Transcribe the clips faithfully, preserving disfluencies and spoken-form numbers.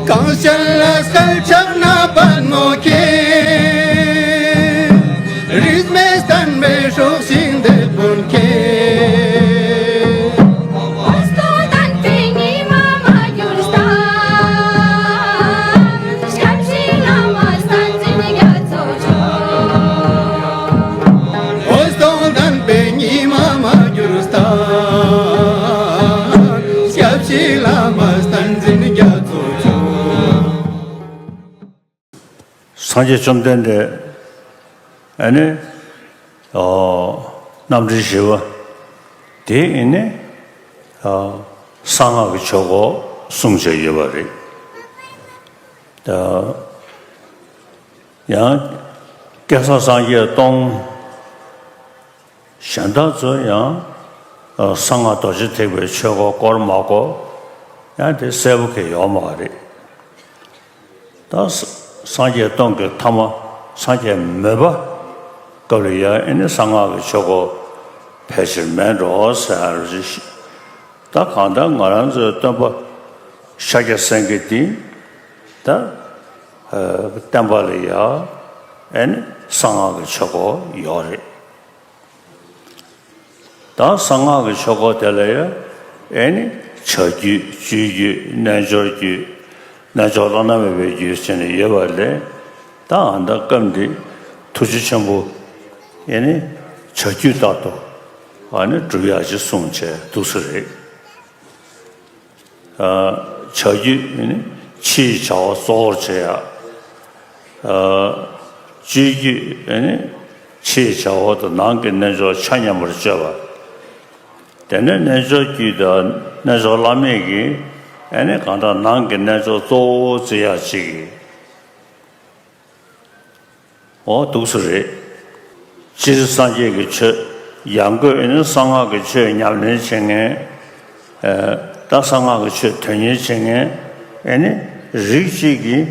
གངས་ཅན་ལ་སྐལ་ཆགས་ན་པད་མོ་ཁྱེད། རིས་མེད་བསྟན་པའི་སྲོག་ཤིང་དེད་དཔོན་ཁྱེད། འོད་སྟོང་ལྡན་པའི་ཉི་མ་མ་གྱུར་ས། སྐྱབས་རྗེ་བླ་མ་བསྟན་འཛིན་རྒྱ་མཚོ་མཆོག། འོད་སྟོང་ལྡན་པའི་ཉི་མ་མ་གྱུར་ས། སྐྱབས་རྗེ་བླ་མ་བསྟན་འཛིན་རྒྱ་མཚོ་མཆོག། སངས་རྒྱས་བཅོམ་ལྡན་འདས་ཨ་ནི་ཨོ་རྣམ་འདྲེན་བཞི་པ་དེ་ཨ་ནི་ཨོ་གསང་སྔགས་ཀྱི་ཆོས་སྐོར་གསུངས་བྱས་ཡོད་པ་རེད། ད་ཡང་སྐལ་བཟང་སངས་རྒྱས་སྟོང་། གཞན་དག་ཚོ་ཡང་གསང་སྔགས་རྡོ་རྗེ་ཐེག་པའི་ཆོས་སྐོར་སྐོར་མ་སྐོར་ཡང་དེ་གསལ་པོ་གང་ཡོད་མ་རེད། ད་སངས་རྒྱས་སྟོང་གི་ཐ་མ་སངས་རྒྱས་མོས་པ་སྐབས་ལ་ཡང་ཨེ་ནི་གསང་སྔགས་ཀྱི་ཆོས་སྐོར་ཕལ་ཆེར་མེད་འགྲོ་ཟེར་རེད། ད་གང་ལྟར་ང་རང་ཚོའི་སྟོན་པ་ཤཱཀྱ་སེང་གེ་འདི་ད་བསྟན་པ་ལ་ཡང་ཨེ་ནི་གསང་སྔགས་ཀྱི་ཆོས་སྐོར་ཡོད་རེད། ད་གསང་སྔགས་ཀྱི་ཆོས་སྐོར་དེ་ལ་ཡང་ཨེ་ནི་བྱ་རྒྱུད་སྤྱོད་རྒྱུད་རྣལ་འབྱོར་རྒྱུད། རྣལ་འབྱོར་བླ་ན་མེད་པའི་རྒྱུད་ཟེར་ནས་ཡོད་པ་ལས། ད་ཨ་ད་སྐབས་འདི་ཐུགས་རྗེ་ཆེན་པོ་ཨེ་ནི་བྱ་རྒྱུད་ལྟར་དུ་ཨ་ནི་སྒྲུབ་ཡག་ཅིག་གསུངས་བྱས་འདུག་ས་རེད། བྱ་རྒྱུད་ནི་ཕྱིའི་བྱ་བ་གཙོ་བོར་བྱེད་ཡ། སྤྱོད་རྒྱུད་ནི་ཕྱིའི་བྱ་བ་དང་ནང་གི་རྣལ་འབྱོར་ཆ་མཉམ་པར་སྤྱོད་པ། དེ་ནས་རྣལ་འབྱོར་རྒྱུད་དང་རྣལ་འབྱོར་བླ་མེད་ཀྱི་ཨ་ནི་གང་དག་ནང་གི་རྣལ་འབྱོར་གཙོ་བོ་བརྩི་ཡ་གཅིག་གིས། འོ་འདུག་སེ་རེད། སྤྱིར་སངས་རྒྱས་ཀྱི་ཆོས་ཡང་སྒོས་ཨེ་ནི་གསང་སྔགས་ཀྱི་ཆོས་ཉམས་ལེན་བྱེད་མཁན། ད་གསང་སྔགས་ཀྱི་ཆོས་དོན་གཉེར་བྱེད་མཁན་ཨེ་ནི་རིགས་གཅིག་གིས་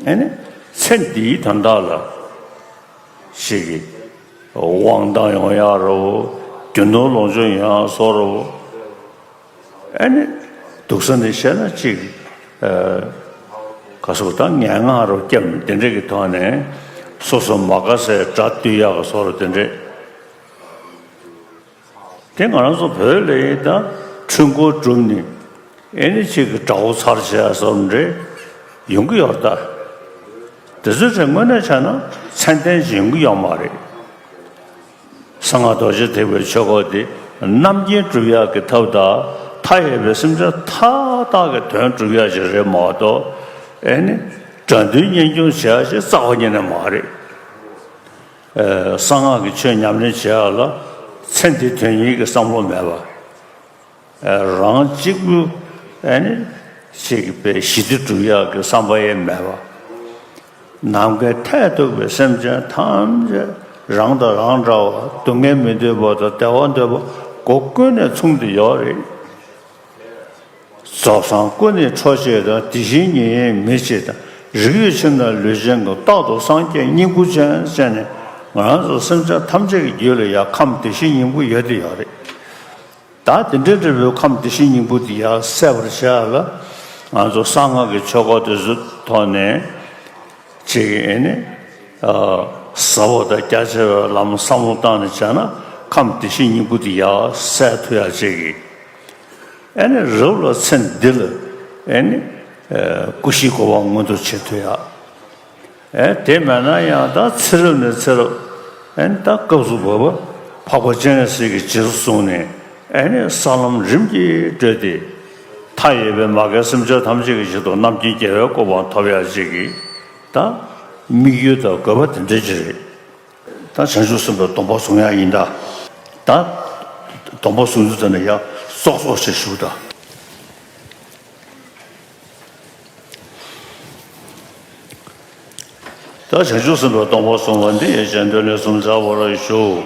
ཨེ་ནི་ཚེ་འདིའི་དོན་དག་ལ་ཞིག་གིས་དབང་བཏང་ཡོང་ཡག་རོ། རྒྱུ་ནོར་ལོངས་སྤྱོད་ཡོང་ཡག་བཟོ་རོ། ཨ་ནི་འདུག་ས་ནས་བཤད་ན་གཅིག་ག་སོགས་དང་ངན་སྔགས་རུ་སྐྱབས་དེ་འདྲས་ཀྱི་ཐོག་ནས་སོ་སོ་མ་དགའ་སའི་དགྲ་བཏུལ་ཡག་གི་བཟོ་རུ་དེ་འདྲས། དེ་ང་རང་ཚོ་བོད་ལ་ཡིན་ད་འཁྲུལ་འཁོར་བསྒྲུབས་ནས་ཨེ་ནི་གཅིག་གི་དགྲ་བོ་ཚར་བྱས་བཟོ་འདྲས་ཡོང་གི་ཡོད་ད། དེ་ཚོའི་གྲས་དངོས་གནས་བྱས་ན་མཚན་ལྡན་ཅིག་ཡོང་གི་ཡོད་མ་རེད། གསང་སྔགས་རྡོ་རྗེ་ཐེག་པའི་ཆོས་སྐོར་འདི་རྣམ་མཁྱེན་སྒྲུབ་ཡག་གི་ཐབས་དང་མཐའ་ཡས་པའི་སེམས་ཅན་མཐའ་དག་གི་དོན་སྒྲུབ་ཡག་ཅིག་རེད་མ་གཏོགས་ཨེ་ནི་དགྲ་འདུལ་གཉེན་སྐྱོང་བྱེད་ཡག་ཅིག་རྩ་བ་ཉིད་ནས་མ་རེད། གསང་སྔགས་ཀྱི་ཆོས་ཉམས་ལེན་བྱེད་ཡག་ལ་ཚེ་འདི་དོན་གཉེར་གྱི་བསམ་བློ་མེད་པ། རང་གཅིག་པུ་ཨེ་ནི་ཞིག་པའི་ཞི་བདེ་སྒྲུབ་ཡག་གི་བསམ་པ་ཡང་མེད་པ། ནམ་མཁའི་མཐས་གཏུགས་པའི་སེམས་ཅན་ཐམས་ཅད་རང་དང་རང་འདྲ་བ་སྡུག་བསྔལ་མི་འདོད་པ་དང་བདེ་བ་འདོད་པ་སྒོ་ཀུན་ནས་མཚུངས་ཏེ་ཡོད་རེད། རྫོགས་སངས་སྐུ་ནི་འཕྲོག་བྱེད་དང་དེ་བཞིན་ཉིད་མི་བྱེད་དང་རིགས་ཡོད་ཕྱིར་ན་ལུས་ཅན་ཀུན། རྟག་ཏུ་སངས་རྒྱས་སྙིང་པོ་ཅན་བྱས་ནས་ང་རང་ཚོ་སེམས་ཅན་ཐམས་ཅད་ཀྱི་རྒྱུད་ལ་ཡང་ཁམས་བདེ་གཤེགས་སྙིང་པོ་ཡོད་དེ་ཡོད་རེད། ད་དེ་འདྲའི་འབྲས་བུའི་ཁམས་བདེ་གཤེགས་སྙིང་པོ་དེ་ཡང་གསལ་བར་བྱ་ལ་ང་ཚོ་གསང་སྔགས་ཀྱི་ཆོས་སྐོར་དེ་ཚོའི་ཐོག་ནས་ཅིག་ཨེ་ནི་ཟབ་པོ་དང་རྒྱ་ཆེ་བའི་ལམ་བསམ་བློ་བཏང་ནས་བྱས་ན་ཁམས་བདེ་གཤེགས་སྙིང་པོ་དེ་ཡང་གསལ་ཐུབ་ཡག་ཅིག་གི་ཨེ་ནི་རབ་ལ་ཚེ་འདི་ལ་ཨེ་ནི་སྐུ་བཞིའི་གོ་འཕང་མངོན་དུ་བྱེད་ཐུབ་ཡག་ཨེ་དེ་མེད་ན་ཡང་ད་ཚེ་རབས་ནས་ཚེ་རབས་ཨེ་ནི་ད་སྐབས་སུ་བབ་པ་འཕགས་པ་སྤྱན་རས་གཟིགས་ཀྱི་རྗེས་སུ་བཟུང་ནས་ཨེ་ནི་ས་ལམ་རིམ་གྱིས་བགྲོད་དེ་མཐའ་ཡས་པའི་མ་རྒན་སེམས་ཅན་ཐམས་ཅད་ཀྱི་ཆེད་དུ་རྣམ་མཁྱེན་རྒྱལ་བའི་གོ་འཕང་ཐོབ་ཡག་ཅིག་གི་ད་དམིགས་ཡུལ་དང་དགོས་པ་དེ་འདྲ་ཅིག་རེད། ད་བྱང་ཆུབ་སེམས་དཔའི་སྡོམ་པ་བཟུང་ཡག་ཡིན་ད། ད་སྡོམ་པ་བཟུང་དུས་ཙམ་ནས་ཡང་སོག་སོག་ཅེས་ཞུ་ད། ད་བྱང་ཆུབ་སེམས་དཔའི་སྡོམ་པ་བཟུང་བ་འདི་ཡི་རྗེས་ཟློས་ལན་གསུམ་སྩལ་བར་ཞུ།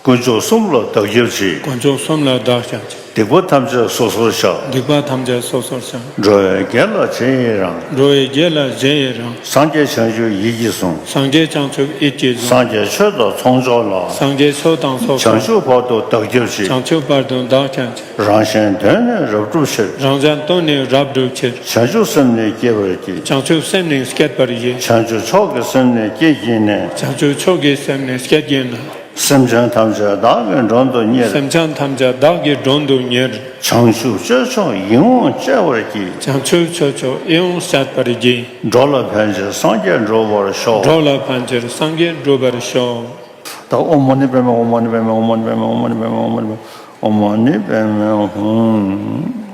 དཀོན་མཆོག་གསུམ་ལ་བདག་སྐྱབས་མཆི། དཀོན་མཆོག་གསུམ་ལ་བདག་སྐྱབས་མཆི། སྡིག་པ་ཐམས་ཅད་སོ་སོར་བཤགས། སྡིག་པ་ཐམས་ཅད་སོ་སོར་བཤགས། འགྲོ་བའི་དགེ་ལ་རྗེས་ཡི་རང་། འགྲོ་བའི་དགེ་ལ་རྗེས་ཡི་རང་། སངས་རྒྱས་བྱང་ཆུབ་ཡིད་ཀྱིས་བཟུང་། སངས་རྒྱས་བྱང་ཆུབ་ཡིད་ཀྱིས་བཟུང་། སངས་རྒྱས་ཆོས་དང་ཚོགས་མཆོག་ལ། སངས་རྒྱས་ཆོས་དང་ཚོགས་མཆོག་བྱང་ཆུབ་བར་དུ་བདག་སྐྱབས་མཆི། བྱང་ཆུབ་བར་དུ་བདག་སྐྱབས་མཆི། རང་གཞན་དོན་ནི་རབ་བསྒྲུབ་ཕྱིར། རང་གཞན་དོན་ནི་རབ་བསྒྲུབ་ཕྱིར། བྱང་ཆུབ་སེམས་ནི་བསྐྱེད་པར་བགྱི། བྱང་ཆུབ་སེམས་ནི་བསྐྱེད་པར་བགྱི། བྱང་ཆུབ་མཆོག་གི་སེམས་ནི་བསྐྱེད་བགྱིས་ནས། བྱང་ཆུབ་མཆོག་གི་སེམས་ནི་བསྐྱེད་བགྱིས་ནས། སེམས་ཅན་ཐམས་ཅད་བདག་གིས་མགྲོན་དུ་གཉེར། སེམས་ཅན་ཐམས་ཅད་བདག་གིས་མགྲོན་དུ་གཉེར། བྱང་ཆུབ་སྤྱོད་མཆོག་ཡིད་འོང་སྤྱད་པར་བགྱི། བྱང་ཆུབ་སྤྱོད་མཆོག་ཡིད་འོང་སྤྱད་པར་བགྱི། འགྲོ་ལ་ཕན་ཕྱིར་སངས་རྒྱས་འགྲུབ་པར་ཤོག། འགྲོ་ལ་ཕན་ཕྱིར་སངས་རྒྱས་འགྲུབ་པར་ཤོག། ད་ཨོཾ་མ་ཎི་པདྨེ་ཧཱུྃ། མ་ཎི་པདྨེ་ཧཱུྃ། མ་ཎི་པདྨེ་ཧཱུྃ། མ་ཎི་པདྨེ་ཧཱུྃ།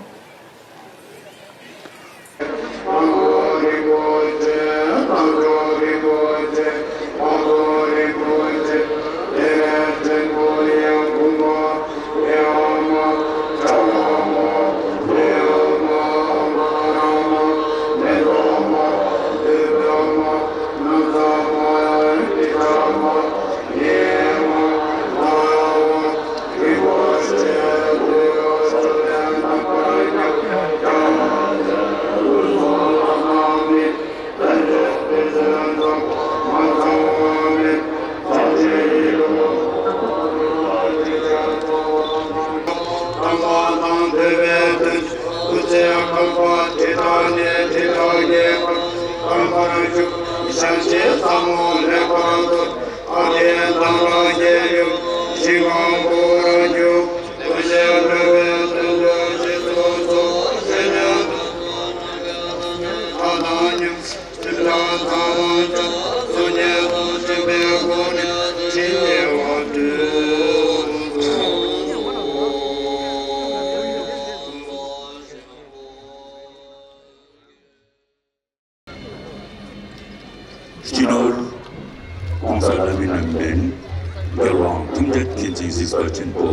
སྤྱི་ནོར་༸གོང་ས་ལྷ་མི་རྣམ་འདྲེན་རྒྱལ་དབང་ཐམས་ཅད་མཁྱེན་ཅིང་གཟིགས་པ་ཆེན་པོ་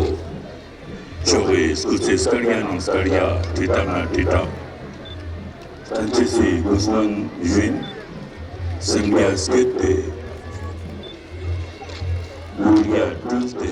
མཆོག་གི་སྐུ་ཚེ་བསྐལ་བརྒྱ་ནང་བསྐལ་བརྒྱ་ཁྲི་ལྟར་ན་ཁྲི་ཕྲག་ཐམས་ཅད་སྲིད་སྐུ་གསུང་བཞིན་སེམས་རྒྱ་བསྐྱེད་དེ་ལུས་རྒྱ་སྤྲུལ་ཏེ།